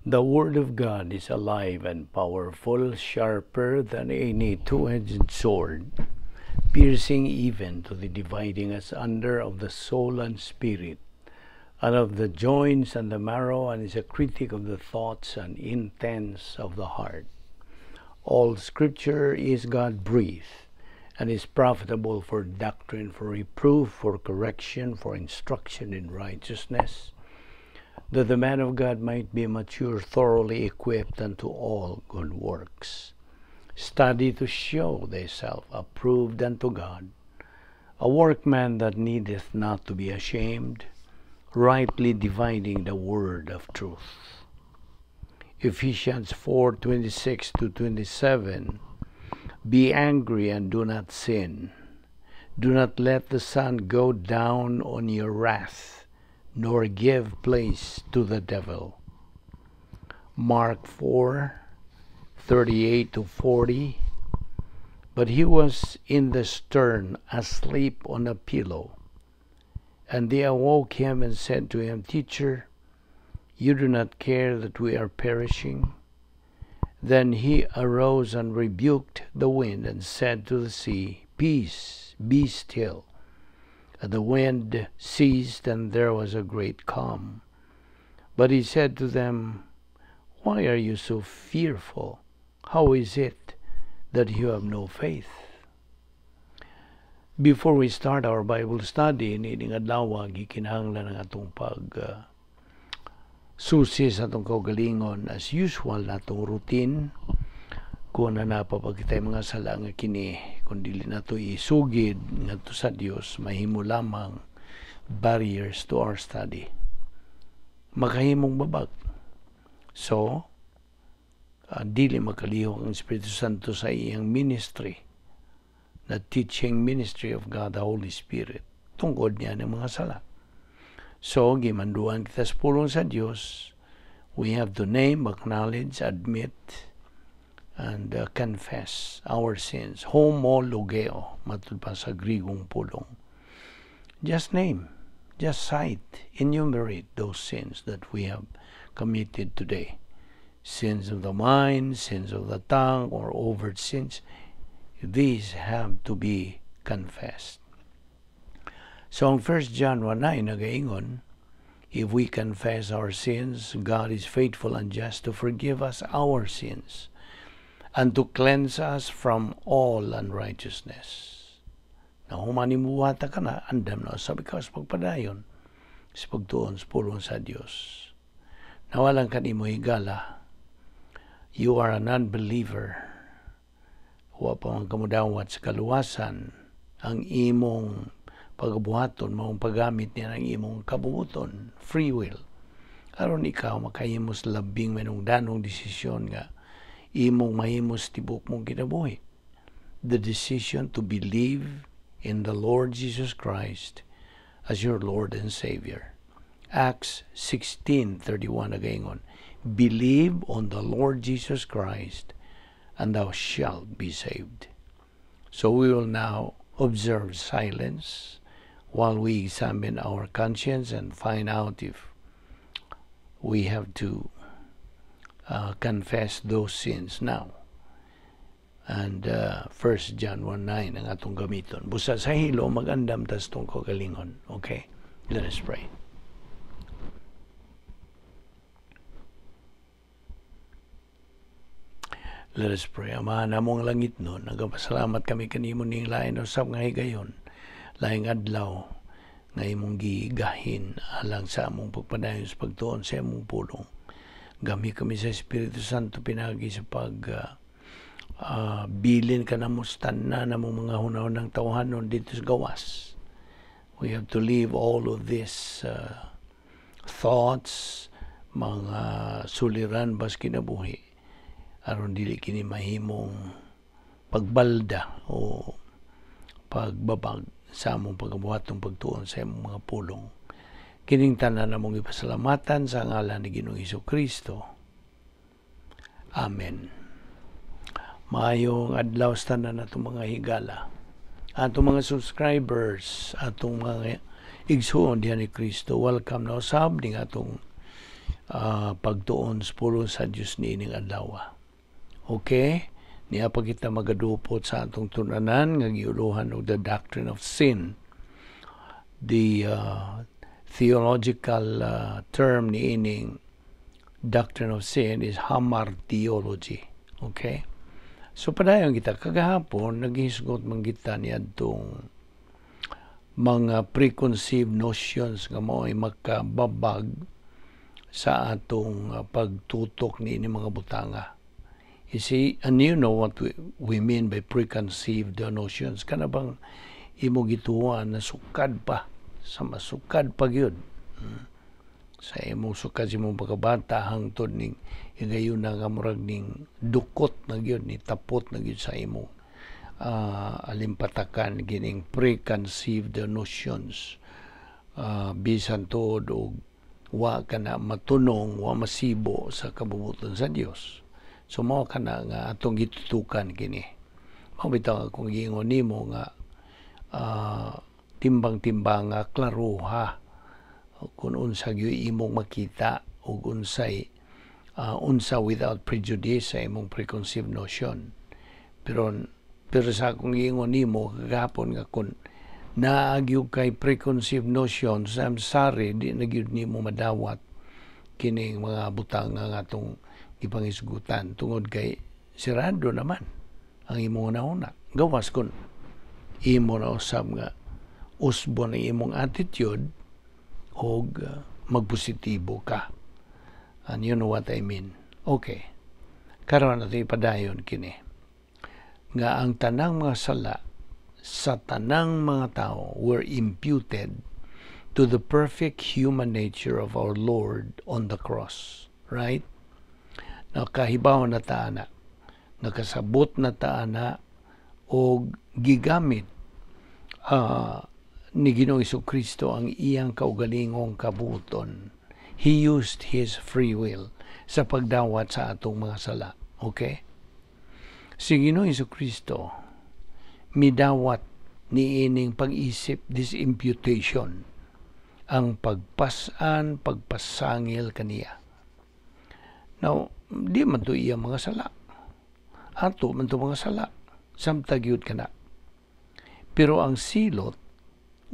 The Word of God is alive and powerful, sharper than any two-edged sword, piercing even to the dividing asunder of the soul and spirit, and of the joints and the marrow, and is a critic of the thoughts and intents of the heart. All Scripture is God-breathed, and is profitable for doctrine, for reproof, for correction, for instruction in righteousness, that the man of God might be mature, thoroughly equipped unto all good works. Study to show thyself approved unto God, a workman that needeth not to be ashamed, rightly dividing the word of truth. Ephesians 4:26-27. Be angry and do not sin. Do not let the sun go down on your wrath, nor give place to the devil. Mark 4:38-40. But he was in the stern, asleep on a pillow. And they awoke him and said to him, "Teacher, you do not care that we are perishing?" Then he arose and rebuked the wind and said to the sea, "Peace, be still." And the wind ceased, and there was a great calm. But he said to them, "Why are you so fearful? How is it that you have no faith?" Before we start our Bible study, niining adlaw, gikinahanglan ang atong pag susi sa atong kaugalingon as usual natong routine. Kung na napapagkitay mga sala nga kini, kung dili nato isugid ngadto sa Dios, mahimo lamang barriers to our study. Makahimong babag. So, dili makalihok ang Espiritu Santo sa iyang ministry, the teaching ministry of God, the Holy Spirit, tungod niya ng mga sala. So, gimanduan kita sa pulong sa Dios, we have to name, acknowledge, admit, and confess our sins. Homologeo, matud pa sa Grigong pulong. Just name, just cite, enumerate those sins that we have committed today. Sins of the mind, sins of the tongue, or overt sins. These have to be confessed. So ang 1 John 1:9 nagaingon, if we confess our sins, God is faithful and just to forgive us our sins and to cleanse us from all unrighteousness. Na humanimuwata ka na, andam na sabi ka sa pagpadayon, sa pagtuon sa pulong sa Dios. Nawalan ka nimo higala, you are an unbeliever. Wa pa man kamudawat sa kaluwasan, ang imong pagbuhaton, maong paggamit niya ng imong kabubuton, free will. Aron ikaw makahimo sa labing manungdanong desisyon nga imong mahimo sa tibok mong kinabuhi. The decision to believe in the Lord Jesus Christ as your Lord and Savior. Acts 16:31 nagaingon, "Believe on the Lord Jesus Christ and thou shalt be saved." So we will now observe silence while we examine our conscience and find out if we have to confess those sins now. And 1 John 1:9 ang atong gamiton. Busa sa hilo, magandam tas tong kagalingon. Okay? Let us pray. Let us pray. Ama namong langit no, nagapasalamat kami kanimo ning lain usab nga higayon, laing adlaw nga imong gigahin alang sa among pagpadayon sa pagtuon sa imong pulong. Gami kami sa Espiritu Santo pinagi sa pag bilin ka namo sa tanan namong mga hunahunang tawhanon dito sa gawas. We have to leave all of these thoughts, mga suliran bas kinabuhi, aron dili kini mahimong pagbalda o pagbabag sa among pagbuhatong pagtuon sa imong mga pulong. Kining tanan namong ipasalamatan sa ngalan ni Ginoong Hesukristo. Amen. Maayong adlaw sa tanan natong mga higala, atong mga subscribers, atong mga igsuon diha ni Kristo. Welcome na usab ning atong Pagtuon sa pulong sa Dios niining adlaw. Okay? Niya pa kita magadupot sa atong tun-anan nga giuluhan og the doctrine of sin. The theological term niining doctrine of sin is hamartiology. Okay? So padayon kita. Kagahapon naghisgot man kita niadtong mga preconceived notions nga mao'y makababag sa atong pagtutok ni ini mga butanga. You see, and you know what we mean by preconceived notions. Kana bang imo gituan na sukad pa, sa masukad pa gyud. Sa imong sukad sa imong pagkabata hangtod ning higayon na nga murag ning dukot na gyud ni tapot na gyud sa imong alimpatakan gining preconceived notions, bisan tuod og wa ka na matunong, wa masibo sa kabubuton sa Dios. So mao kana nga atong gitutukan kini. Mao bitaw akong giingon nimo nga timbang-timbanga, klaruha kung unsa gyud imong makita ug unsay unsa without prejudice sa imong preconceived notion. Pero sa akong giingon nimo kagahapon nga kun naa gyud kay preconceived notions, I'm sorry, di na gyud nimo madawat kining mga butang nga atong gipangisgutan tungod kay sirado naman ang imong hunahuna. Gawas kun imo na usab nga usbon ang imong attitude og magpositibo ka. And you know what I mean. Okay. Karon nato ipadayon kini. Nga ang tanang mga sala sa tanang mga tao were imputed to the perfect human nature of our Lord on the cross. Right? Nakahibaw na ta ana. Nakasabot na ta ana og gigamit ni Ginoong Kristo ang iyang kaugalingong kabuton. He used his free will sa pagdawat sa atong mga sala. Okay? Si Ginoong Kristo midawat niining pag-isip, this imputation, ang pagpasan, pagpasangil kaniya. Now, di man to iya mga sala. Ato man to mga sala. Samtang gyud kana. Pero ang silot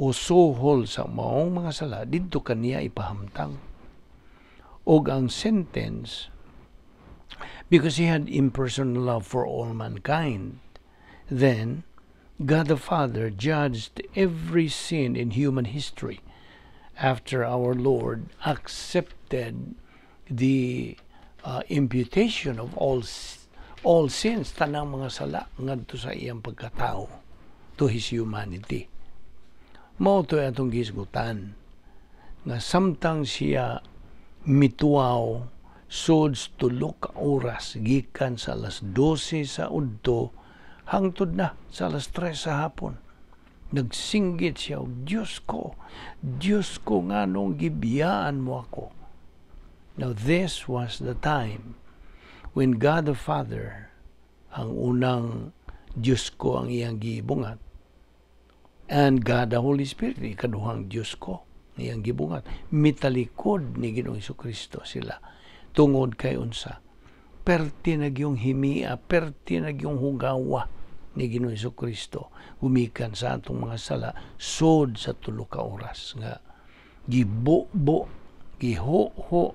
o suhol sa maong mga sala didto kaniya ipahamtang. Og ang sentence, because he had impersonal love for all mankind, then God the Father judged every sin in human history after our Lord accepted the imputation of all sins, tanang mga sala ngadto sa iyang pagkatao, to his humanity. Mao to atong gisgutan nga samtang siya mituaw sud 3 ka oras gikan sa alas 12 sa udto hangtod na sa alas 3 sa hapon. Nagsinggit siya, "Diyos ko, Diyos ko, nganong gibiyaan mo ako?" Now this was the time when God the Father, ang unang Diyos ko ang iyang gibungat, and God the Holy Spirit, ikaduhang Diyos ko ang iyang gibungat. Mitalikod ni Ginoong Kristo sila tungod kay unsa? Perti na gyung himia, perti na gyung hugawa ni Ginoong Kristo gumikan sa atong mga sala sod sa 3 ka oras nga gibubo, giho-ho,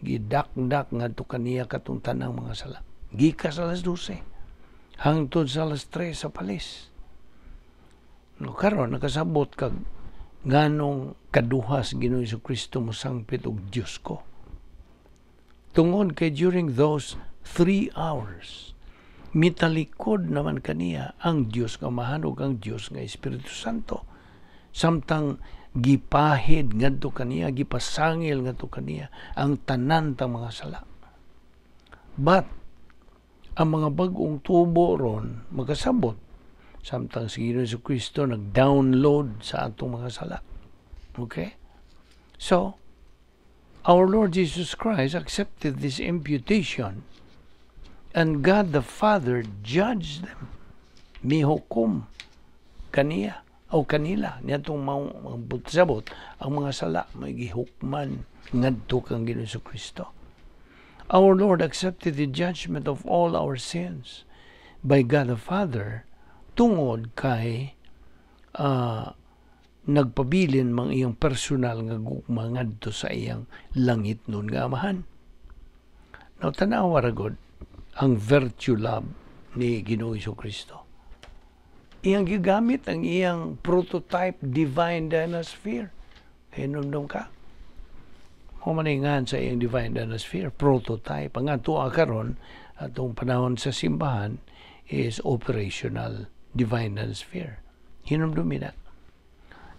gidakdak ngadto kaniya katong tanang mga sala. Gikan sa alas 12 hangtod sa alas 3 sa palis. No, karon nakasabot kag nganong kaduha sa Ginoong Kristo mosangpit og "Diyos ko." Tungod kay during those 3 hours, mitalikod naman kaniya ang Diyos nga Amahan ug ang Diyos nga Espiritu Santo. Samtang gipahid ngadto kaniya, gipasangil ngadto kaniya ang tanan tang mga sala. But ang mga bag-ong tubo ron makasabot samtang si Ginoong Kristo nag-download sa atong mga sala. Okay? So, our Lord Jesus Christ accepted this imputation and God the Father judged them. Mihukom kaniya. O kanila niadtong sabot ang mga sala may gihukman ngadto kang Ginoong Kristo. Our Lord accepted the judgment of all our sins by God the Father tungod kay nagpabilin mang iyang personal nga gugma ngadto sa iyang langitnon nga Amahan. Now, tanawa ra gud ang virtue love ni Ginoong Kristo. Iyang gigamit ang iyang prototype divine dynasphere. Hinumdum ka? Humaningan sa iyang divine dynasphere, prototype. Ang ato karon atong panahon sa simbahan is operational divine dynasphere. Hinumdumi na.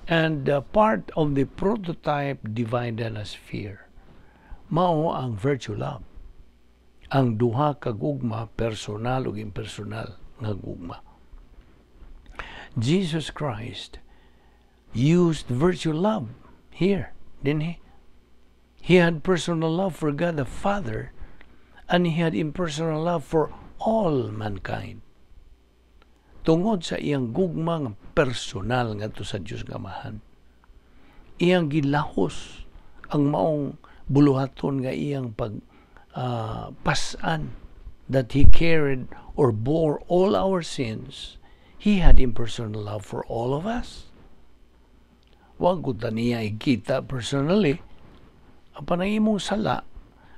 And part of the prototype divine dynasphere, mao ang virtue love. Ang duha ka gugma, personal ug impersonal nga gugma. Jesus Christ used virtue love here, didn't he? He had personal love for God the Father and he had impersonal love for all mankind. Tungod sa iyang gugma nga personal ngadto sa Dios nga Amahan, iyang gilahos ang maong buluhaton nga iyang pag pasan, that he carried or bore all our sins. He had impersonal love for all of us. Wa gud niya ikita personally. Apan ang imong sala,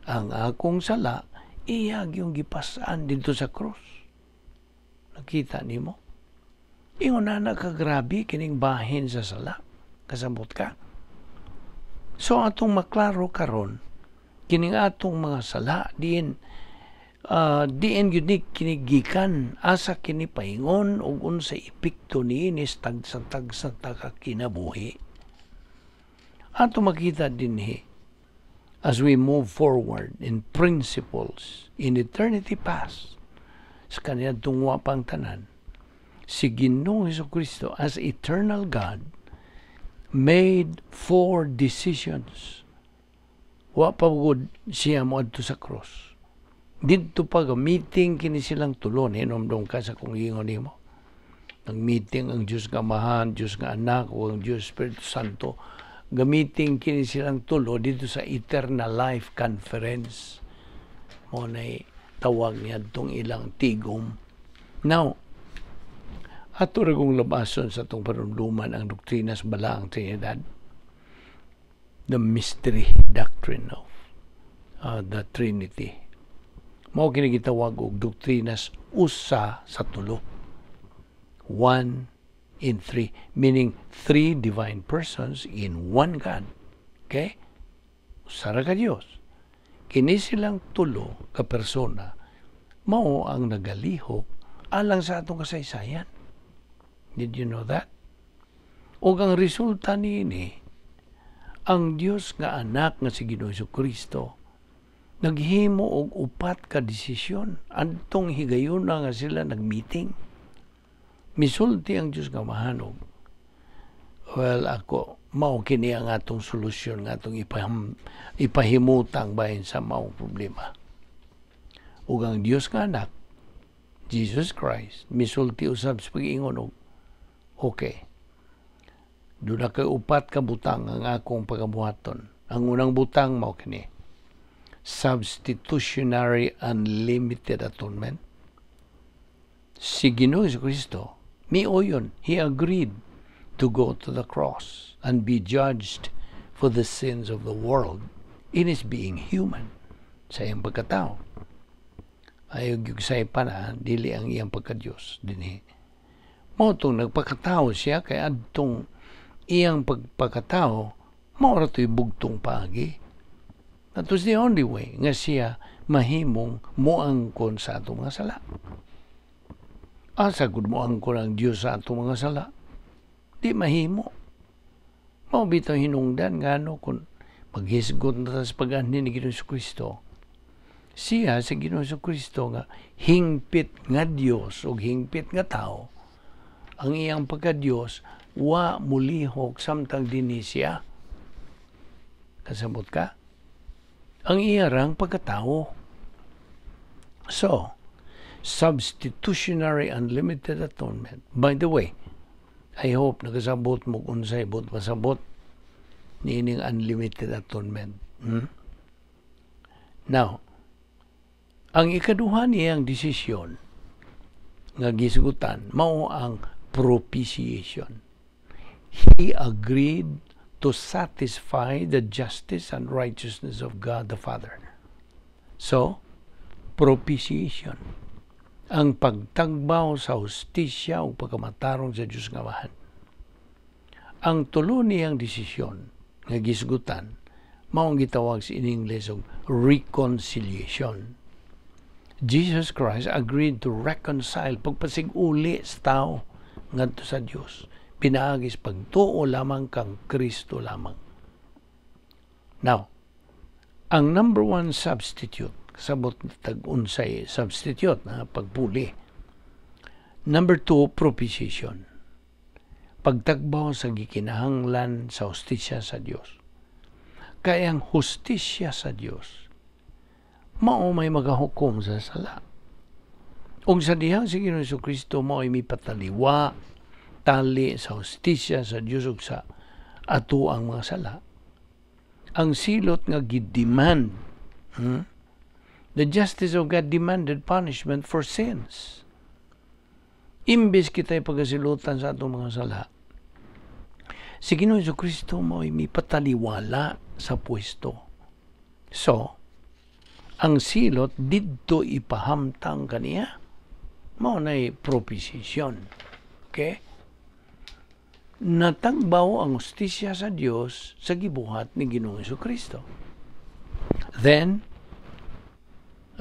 ang akong sala, iya yung gipasan dito sa krus. Nakita nimo? Ingon na nakagrabe kining bahin sa sala. Kasabot ka? So atong maklaro karon, kining atong mga sala diin gyud ni kini gikan, asa kini paingon, ug unsa epekto niini sa tagsa ta kinabuhi. Ato makita dinhi as we move forward in principles in eternity past, sa kaniadtong wa pang tanan, si Ginoong Kristo as eternal God made four decisions. Wa pa gud siya moadto sa cross. Didto pa ga meeting kini silang tulo. Hinumdum ka sa kung ingon nimo? Nag-meeting ang Diyos nga Amahan, Diyos nga Anak, o ang Diyos Espiritu Santo. Ga-meeting kini silang tulo dito sa Eternal Life Conference. Mao na tawag niya itong ilang tigom. Now, ato ra kong labason sa itong panumduman ang doktrina sa Balaang Trinidad. The mystery doctrine of the Trinity. Mao kini gitawag og doktrinas usa sa tulo. One in three, meaning three divine persons in one God. Okay? Usa ra ka Dios. Kini silang tulo ka persona mao ang nagalihok alang sa atong kasaysayan. Did you know that? Ug ang resulta niini, ang Dios nga Anak nga si Ginoong Kristo naghimo og upat ka desisyon adtong higayuna nga sila nagmeeting. Misulti ang Dios nga Amahan og, "Well, ako mao kini ang atong solusyon nga atong ipahimutang bahin sa maong problema." Ug ang Dios nga Anak, Jesus Christ, misulti usab sa pag-ingon og, "Okay, duna kay upat ka butang ang akong pagabuhaton. Ang unang butang mao kini: substitutionary unlimited atonement." Si Ginoong Kristo mioyon, he agreed to go to the cross and be judged for the sins of the world in his being human, sa iyang pagkatao. Ayaw gyud pa na, dili ang iyang pagka-Diyos dinhi. Mao tong nagpakatao siya kay adtong iyang pagpakatao, mao ra to'y bugtong paagi. That was the only way nga siya mahimong moangkon sa atong mga sala. Asa gud moangkon ang Dios sa atong mga sala? Di mahimo. Mao bitaw hinungdan ngano kung maghisgot na sa pag-anhi ni Ginoong Kristo. Siya, sa Ginoong Kristo nga hingpit nga Dios o hingpit nga tao, ang iyang pagka-Dios wa mulihok samtang dinhi siya. Kasabot ka? Ang iyarang pagkatao. So, substitutionary unlimited atonement. By the way, I hope nakasabot mo unsay buot pasabot niining unlimited atonement. Now, ang ikaduha niyang desisyon nga gisgutan mao ang propitiation. He agreed to satisfy the justice and righteousness of God the Father. So, propitiation. Ang pagtagbaw sa hustisya o pagkamatarong sa Diyos nga Amahan. Ang tulo niyang desisyon nga gisgutan mao ang gitawag sa in English og reconciliation. Jesus Christ agreed to reconcile, pagpasig-uli sa tao ngadto sa Dios, pinaagi sa pagtuo lamang kang Kristo lamang. Now, ang number one substitute, sabot tag unsay substitute na pagpuli. Number two, propitiation. Pagtagbaw sa gikinahanglan sa hustisya sa Dios. Kaya ang hustisya sa Dios, mao may magahukom sa sala. Ug sa dihang si Ginoong Kristo mao ay mipataliwa tali sa hustisya sa Dios ug sa ato ang mga sala. Ang silot nga gidemand, The justice of God demanded punishment for sins. Imbes kita'y pagasilutan sa atong mga sala, si Ginoong Kristo mo ay mipataliwala sa pwesto. So, ang silot didto ipahamtang kaniya. Mao na'y propitiation. Okay? Natagbaw ang hustisya sa Dios sa gibuhat ni Ginoong Kristo. Then,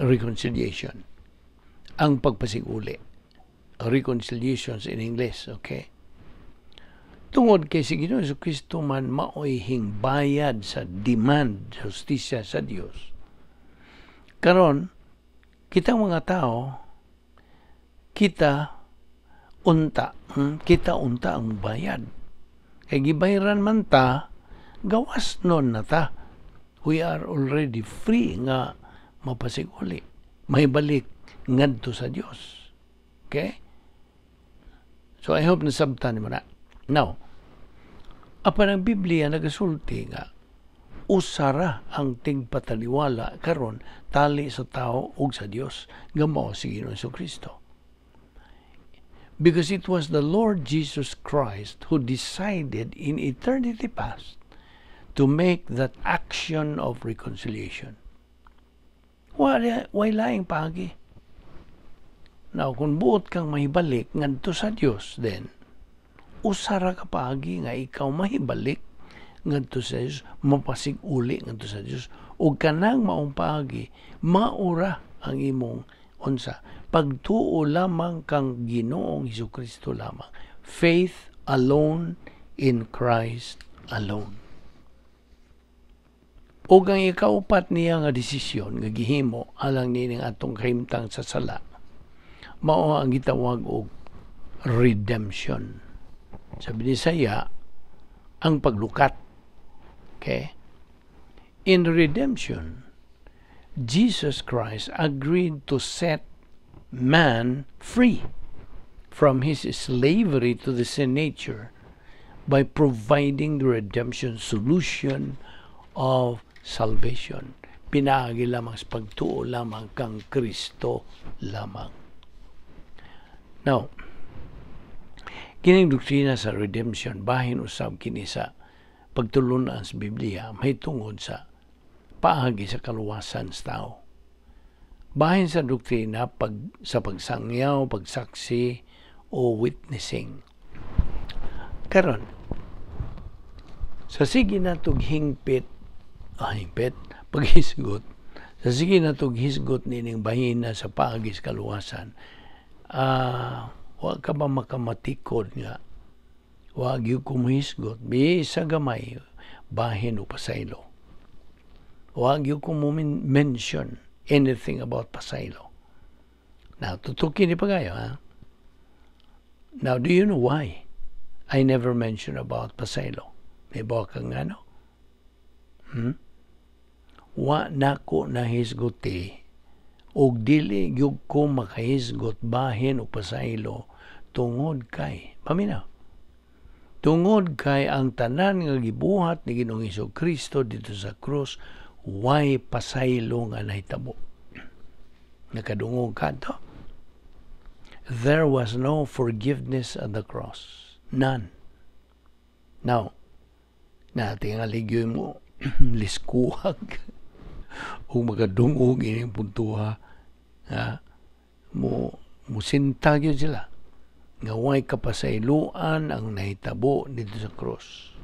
reconciliation. Ang pagpasiguli. Reconciliations in English, okay? Tungod kay si Ginoong Kristo man maoy hingbayad sa demand sa hustisya sa Dios. Karon, kitang mga tao, kita unta, Kita unta ang bayad. Kay gibayaran man ta, gawas nun na ta. We are already free nga mapasiguli. May balik ngadto sa Dios. Okay? So I hope nasabtan mo na. Now, apan ang Biblia nagasulti nga usara ang tigpataliwala karon tali sa tao ug sa Dios nga mao si Ginoong Kristo. Because it was the Lord Jesus Christ who decided in eternity past to make that action of reconciliation. Way laing paagi. Now, kung buot kang mahibalik ngadto sa Dios, then usara ka paagi nga ikaw mahibalik ngadto sa Dios, mapasig-uli ngadto sa Dios, ug kanang maong paagi, maura ang imong unsa, pagtuo lamang kang Ginoong Hesus lamang. Faith alone in Christ alone. Ug ang ikaupat niya nga desisyon nga gihimo alang nining atong kahimtang sa sala, mao ang gitawag og redemption. Sa Binisaya, ang paglukat. Okay? In redemption, Jesus Christ agreed to set man free from his slavery to the sin nature by providing the redemption solution of salvation. Pinaagi lamang sa pagtuo lamang kang Kristo lamang. Now, kining doktrina sa redemption, bahin usab kini sa pagtulunan sa Biblia, may tungod sa paagi sa kaluwasan sa tao. Bahin sa doktrina sa pagsangyaw, pagsaksi, o witnessing. Karon, sa sige natog hingpit, hingpit, paghisgot, sa sige natog hisgot nining bahina sa paagi sa kaluwasan, wa ka ba makamatikod nga wa gyud ko mohisgot bisa gamay bahin o pasaylo? Wa gyud ko mo mention anything about pasaylo. Now, tutukin ni pagayo, ha? Now, do you know why I never mention about pasaylo? May bawa kang ano? Wa nako nahisguti og dili gyud ko makahisgot bahin o pasaylo tungod kay paminaw. Tungod kay ang tanan nga gibuhat ni Ginoong Hesus Kristo dito sa krus, way pasaylo nga nahitabo. Nakadungog ka to? There was no forgiveness at the cross. None. Now, natingali gyud mo liskuhag ug makadungog ining puntuha, ha? Mo musinta gyud sila nga way kapasayloan ang nahitabo dito sa cross.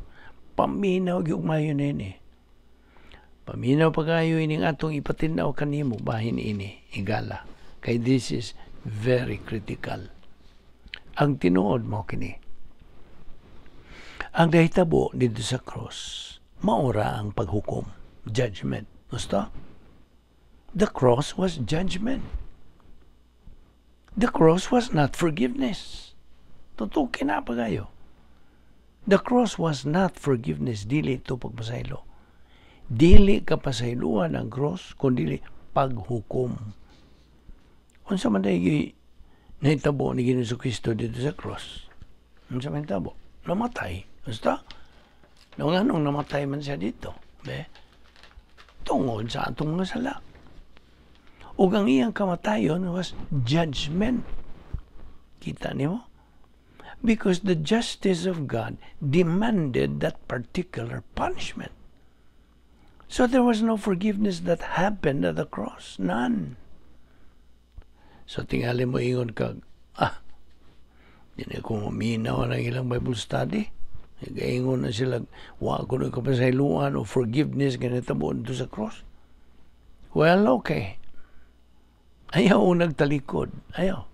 Paminaw gyud mayo nini. Paminaw pa kayo ining atong ipatin-aw kanimo bahin ini higala. Kay this is very critical. Ang tinuod mo kini. Ang nahitabo dito sa cross, maura ang paghukom, judgment. Gusto? The cross was judgment. The cross was not forgiveness. Totoo kina pa kayo. The cross was not forgiveness. Dili ito pagpasaylo. Dili ka pasayloan ang cross, kundi paghukom. Unsa man dahil nahitabo ni Ginoong Kristo dito sa cross? Unsa man nahitabo? Namatay. Basta? Nung anong namatay man siya dito? Be? Tungod sa atong mga sala. Ug ang iyang kamatayon was judgment. Kita niyo? Because the justice of God demanded that particular punishment. So there was no forgiveness that happened at the cross. None. So tingali mo ingon kag, "Di na ko maminaw ng ilang Bible study. Nagaingon na sila, wa ko na kapasayloan o forgiveness ganito mo dito sa cross." Well, okay. Ayaw nagtalikod. Ayaw.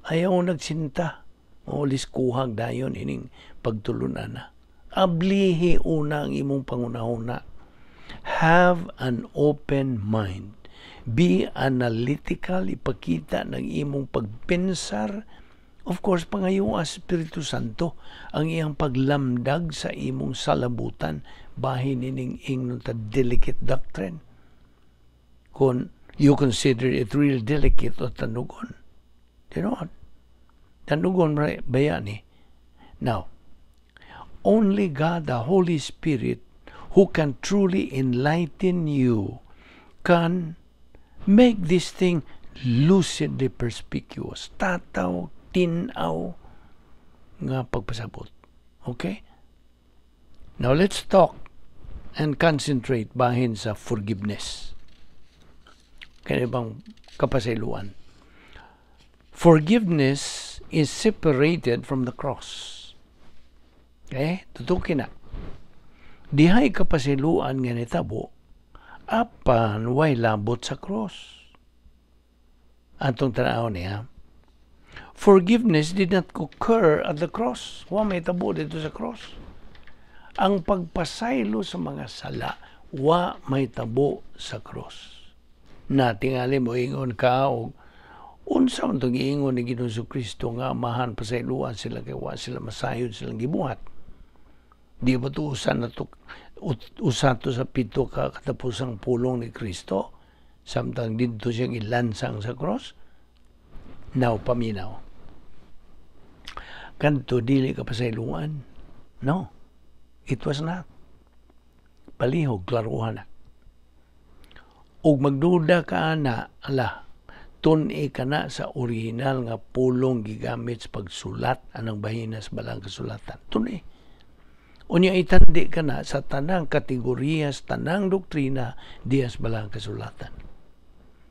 Ayaw nagsinta. O liskuhag dayon ining pagtulunan na. Ablihi una ang imong pangunahuna. Have an open mind. Be analytical, ipakita ng imong pagpensar. Of course, pangayo ang Espiritu Santo ang iyang paglamdag sa imong salabutan bahin ining ingnon ta delicate doctrine. Kung you consider it real delicate o tanugon. Tinuod. Tanugon bayani. Now, only God, the Holy Spirit, who can truly enlighten you, can make this thing lucidly perspicuous. Tataw, tinaw, nga pagpasabot. Okay? Now let's talk and concentrate bahin sa forgiveness. Kaya bang kapasayloan? Forgiveness is separated from the cross. Okay? Tutukin na. Dihay kapasayloan nga nitabo, apan way labot sa cross. Atong tanaw niya, forgiveness did not occur at the cross. Wa may tabo dito sa cross. Ang pagpasaylo sa mga sala, wa may tabo sa cross. Natingali mo ingon ka og unsa man tong giingon ni Ginoong Kristo nga "Amahan, pasayloan sila kay wa sila masayod silang gibuhat"? Di ba to usa na to, usa to sa pito ka katapusang pulong ni Kristo samtang didto siya gilansang sa cross? Now, paminaw. Kanto dili ka pasayloan. No. It was not. Palihog klaruhan na. Ug magduda ka ana, ala, tun-i ka na sa original nga pulong gigamit sa pagsulat anang bahina sa balang kasulatan. Tun-i. Unya itandi ka na sa tanang kategoriyas, tanang doktrina diyas balang kasulatan.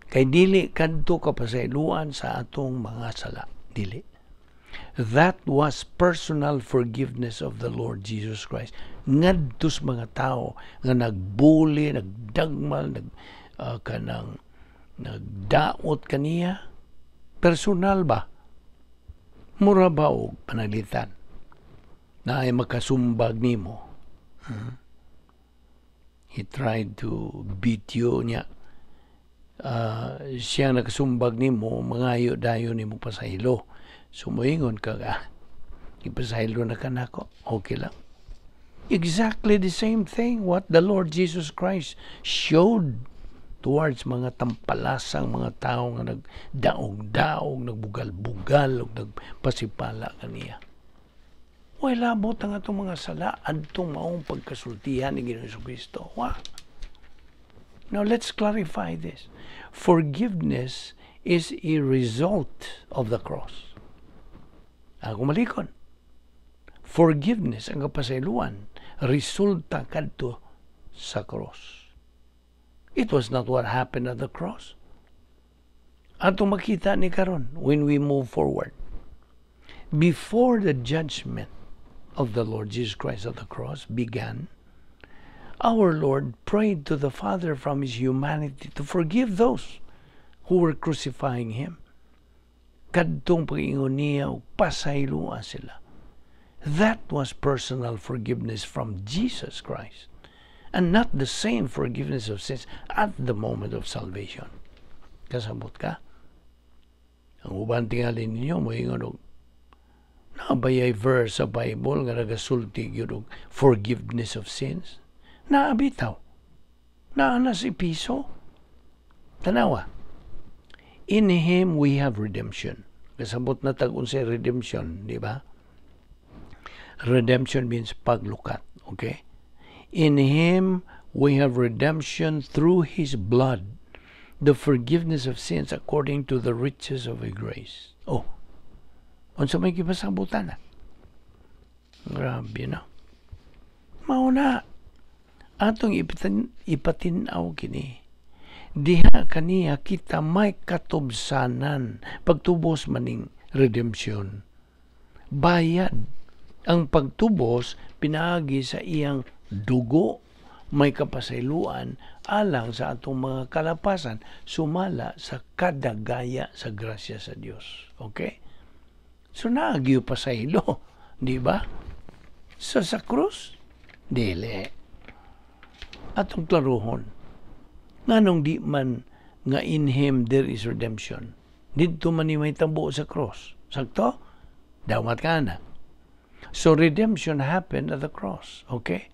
Kay dili kadto kapasayloan sa atong mga sala. Dili. That was personal forgiveness of the Lord Jesus Christ ngadto sa mga tao nga nagbuli, nagdagmal, nag kanang nagdaot kaniya. Personal ba? Mura ba og pananglitan na ay makasumbag nimo? He tried to beat you niya. Siya nakasumbag nimo, mangayo dayon nimo pasaylo. Sumuingon ka ka, "Ipasaylo na ka nako, okay lang." Exactly the same thing what the Lord Jesus Christ showed towards mga tampalasang mga tao nga nagdaog-daog, nagbugal-bugal, ug nagpasipala kaniya. Way labot ang atong mga sala adtong maong pagkasultihan ni Ginoong Kristo. Wa. Now let's clarify this. Forgiveness is a result of the cross. Ako malikon. Forgiveness, ang kapasayloan, resulta kadto sa cross. It was not what happened at the cross. Atong makita ni karon when we move forward. Before the judgment of the Lord Jesus Christ at the cross began, our Lord prayed to the Father from his humanity to forgive those who were crucifying him. Kadtong pag-ingon niya, pasayloa sila. That was personal forgiveness from Jesus Christ and not the same forgiveness of sins at the moment of salvation. Kasabot ka? Ang uban tingali ninyo, moingon og naa bayay verse sa Bible nga nagasulti gyud og forgiveness of sins? Naa bitaw. Naa na sa Epeso. Tanawa. In Him we have redemption. Kasabot na tag unsay redemption, di ba? Redemption means paglukat, okay? In Him we have redemption through His blood, the forgiveness of sins according to the riches of His grace. Oh, unsa may gipasabutan na? Grabe na. Mao na. Atong ipatin-aw kini. Diha kaniya kita may katubsanan pagtubos maning redemption. Bayad ang pagtubos pinaagi sa iyang dugo, may kapasayloan alang sa atong mga kalapasan sumala sa kadagaya sa grasya sa Dios. Okay? So naa gyoy pasaylo, di ba? Sa krus, dili. Atong klaruhon. Nganong di man nga in Him there is redemption? Didto man ni may tabo sa cross. Sakto? Dawat ka na. So redemption happened at the cross. Okay?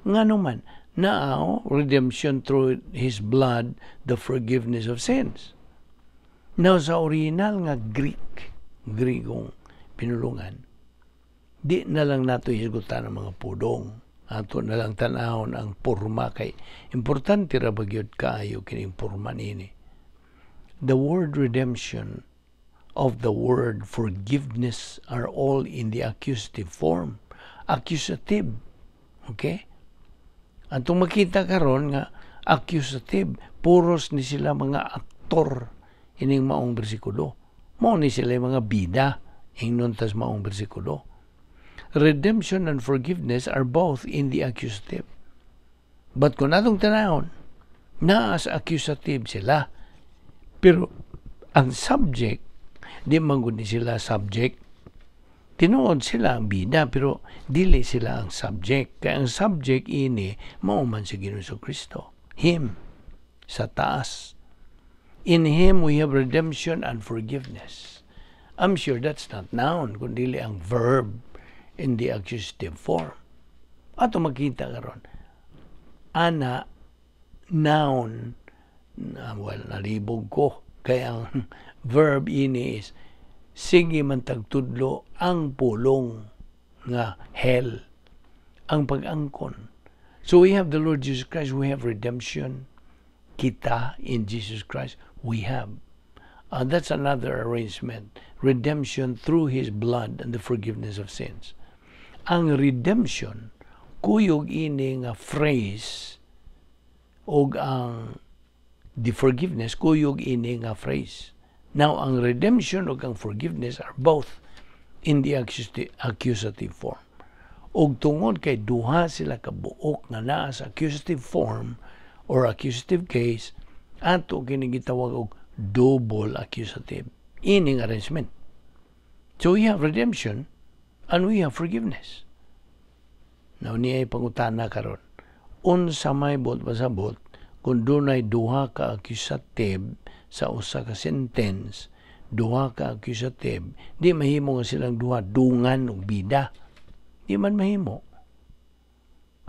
Ngano man, now redemption through His blood, the forgiveness of sins. Now sa original nga Greek, Grigong pinulungan, di na lang nato hisgutan ang mga pudong. Ato na lang tan-awon ang porma kay importante ra ba gyud kaayo kining porma nini. The word redemption of the word forgiveness are all in the accusative form. Accusative. Okay? Atong makita karon nga accusative, puros ni sila mga aktor ining maong bersikulo. Mao ni sila mga bida ingnon tas maong bersikulo. Redemption and forgiveness are both in the accusative. But kung atong tanawon, naa sa accusative sila. Pero ang subject, di man gud ni sila subject. Tinuod sila ang bida, pero dili sila ang subject. Kaya ang subject ini, mao man si Ginoong Kristo. Him, sa taas. In Him we have redemption and forgiveness. I'm sure that's not noun, kundi ang verb in the accusative form. Ato makita karon. Ana, noun, well, nalibog ko. Kaya ang verb ini is, sige man tagtudlo ang pulong nga hell, ang pag-angkon. So we have the Lord Jesus Christ, we have redemption. Kita in Jesus Christ, we have. That's another arrangement. Redemption through His blood and the forgiveness of sins. Ang redemption, kuyog ini nga phrase, og ang the forgiveness, kuyog ini nga phrase. Now, ang redemption ug ang forgiveness are both in the accusative form. Og tungod kay duha sila kabuok nga naa sa accusative form or accusative case, ato kini gitawag og double accusative ining arrangement. So we have redemption and we have forgiveness. Now niya pangutana karon. Unsa may buot pasabot kung dunay duha ka accusative sa usa ka sentence, duha ka accusative, di mahimo nga silang duha dungan og bida? Di man mahimo.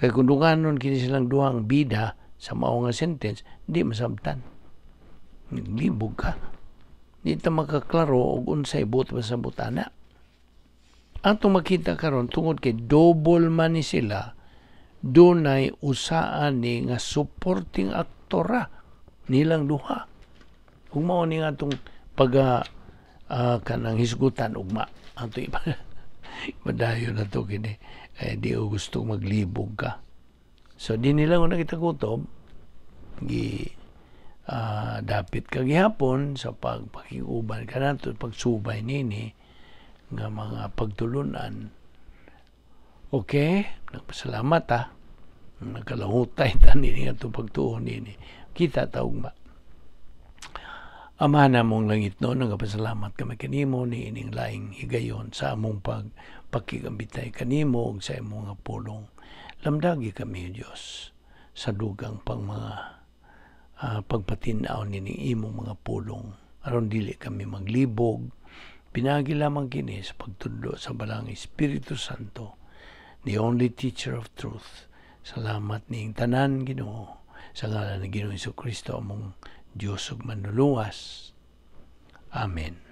Kay kung dunganon kini silang duha ang bida sa mao nga sentence, di masabtan. Naglibog ka. Di ta makaklaro og unsay buot pasabot ana. Atong makita karon, tungod kay double man ni sila, dunay usaan ni nga supporting actor nilang duha. Kung mao ni nga atong pag kanang hisgutan ugma ato, iba madayon na to kini eh, di ko gusto maglibog ka. So di nila una kita kutob gi dapit kagihapon sa pagpakiguban kanato, pagsubay nini nga mga pagtulunan. Okay, nagpasalamat ha. Nagkalahutay ta nini nga itong pagtuo nini. Kita ta ugma. Ama namong langitnon, nagapasalamat kami kanimo ni ining laing higayon sa among pagpakigambitay kanimo ug sa imong nga pulong. Lamdagi kami, Dios, sa dugang pang mga pagpatin-aw nining imong mga pulong aron dili kami maglibog. Pinagi lamang kini sa pagtudlo sa Balaang Espiritu Santo, the only teacher of truth. Salamat niing tanan, Ginoo, sa ngalan ni Ginoong Kristo, among Diyos ug Manluluwas. Amen.